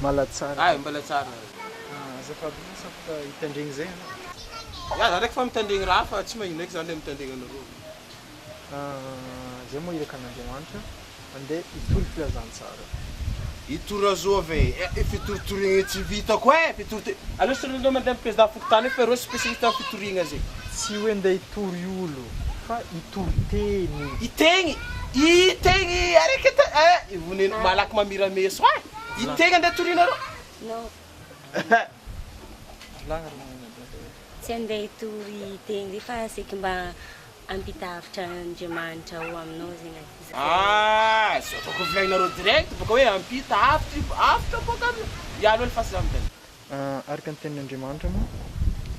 Malatsara. Ay, mbola tsara. Azafady moa sa afaka hitandregny zay anao? Ya, za ndraiky fa mitandregny raha fa tsy magnino eky za le mitandregny anareo. Zay moa iraka an'Andriamanitra andeha hitory filazantsara. Hitory azovy e? Eh, fitoritoriagna tsy vitako e, fitorito. Aleo soloinao mandeha amin'ny président fokontany io fa ireo spécialiste amin'ny fitoriagna zay. Tsy hoe andeha hitory olo fa hitory teny. Itegny, itegny araiky te eh, ivoneno malaky mamira meso eh. Itegny andeha torianareo. Non. Volagno ry magnano. Tsy andeha hitory teny zay fa saika mba hampita hafatra an'Andriamanitra ao aminao zegny e. Ah, zao ataoko volagninareo direct boka hoe hampita hafatra io, hafatra boka aminy. Ia aloha fa za miteny. Araka ny tenin'Andriamanitra moa,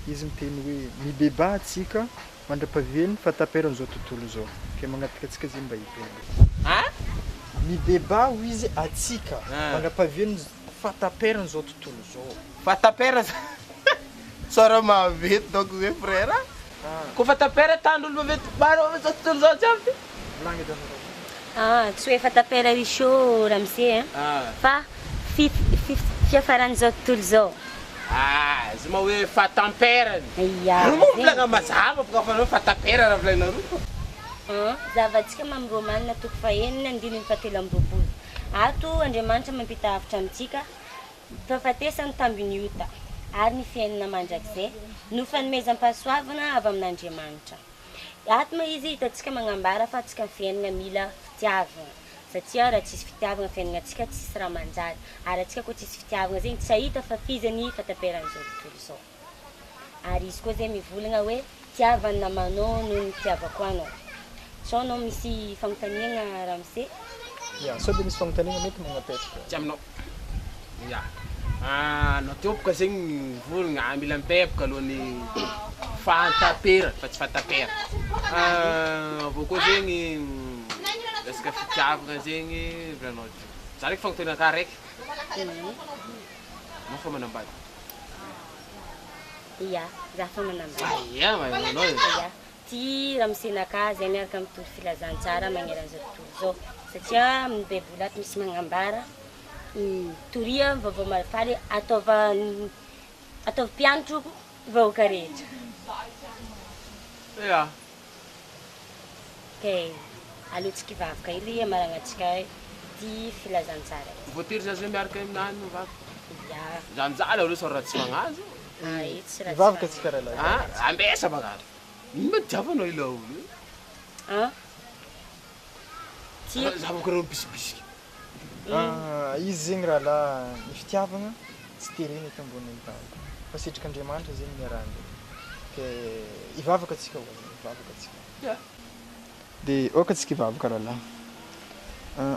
Izy miteny hoe mibebaha antsika mandra-pahavelony fa taperan'izao tontolo izao. Ke mangataka antsika zegny mba hibebaka. Hein? Mibebaha hoy Izy antsika mandra-pahavelony fahataperan'izao tontolo izao. Fahatapera sao raha maventy donc zay frère a! Koa fatapera tany olo maventy maro amizao tontolo izao jiaby ty. Volagno edy anareo. Ah, tsy hoe fatapera Richaud ramose a, fa fi fi fiafaran'izao tontolo izao. Ah, zay ma hoe fahatamperany. Ia, Reo moa zegny. mivolagna mazava boka fa reo fatapera raha volagnareo. An, zavatsika mamy Romana toko fahenina andininy fahatelo amby roapolo. Ato Andriamanitra mampita hafatra amintsika Fahafatesana tambin'ny ota ary ny fiainana mandrakizay no fanomezam-pahasoavana avy amin'Andriamanitra. Ato moa izy hitantsika magnambara fa antsika ny fiainana mila fitiavana satria raha tsisy fitiavana fiainanantsika tsisy raha manjary ary antsika koa tsisy fitiavana zegny tsy hahita fa f'iza ny fataperan'izao tontolo izao. Ary izy koa zay mivolagna hoe tiava ny namanao noho ny itiavako anao. Sao anao misy fagnontaniagna ramose? Ya, sao dia misy fagnontaniagna mety magnapetraka. Tsy aminao. Ya. Anao teo boka zegny mivolagna mila mipepoka alohan'ny fahatapera fa tsy fahatapera. Avy eo koa zegny resaka fitiavagna zegny volanao teo. Za ndraiky fagnontanianakahy raiky. Anao fa manambady? Ia, za fa manambady. Ia, mahay manao e. Ia, ty ramosenakahy zay miaraka mitory filazantsara magneran'izao tontolo izao satria amin'ny baiboly ato misy magnambara mitoria ny vaovao mahafaly ataova ataovy mpianatro vahoaka rehetra. Ia. Kay aleo tsika hivavaka hely hamaragnantsika ty filazantsara ty. Voatery za zay miaraka aminahy no mivavaka. Ya. Za mijaly aleo sao raha tsy magnazo. Ah, io tsy raha tsy Hivavaka tsika rahalahy. Ah, ambesa magnazo. Ino ma tiavanao ila olo io? Ah. Tiako. Za bôka reo mibisibisiky. Ah, izy zegny rahalahy, ny fitiavagna tsy terena eto ambonin'ny tany fa sitrik'Andriamanitra zegny niarahana. Ke hivavaka tsika hoy, hivavaka tsika. Ya. Dia aoka tsika hivavaka rahalahy.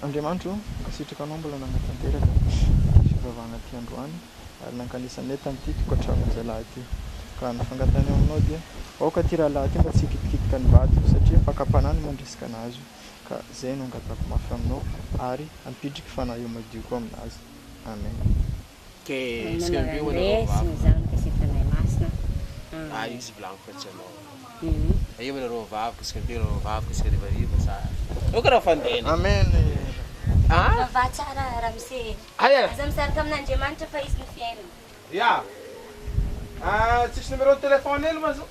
Andriamanitra ô, mankasitraka Anao mbola nanatanteraka ity fivavahana ity androany ary nankanisanay tamin'ity tokantranon'ny zalahy ity. Ka ny fangatanay aminao dia aoka ity rahalahy ity mba tsy hikitikitika ny vadiko satria fakam-panahy no mandrisika anazy ka izay no angatahako mafy aminao ary ampidriky fanahy eo madio koa aminazy. Amen. Ke Amin'ny anaran'ny Ray sy ny Zanaka sy ny Fanahy Masina. Ah Amen. izy volagniko fa tsy anao. Aia ma nareo mivavaka isaka be nareo mivavaka isaka harivariva sa eo karaha fandehana. Amen. Ah? Vavaha tsara ramose. Aia. Aza misaraka amin'Andriamanitra fa Izy no fiainana. Ya. Ah tsisy numéro de téléphone hely ma zao?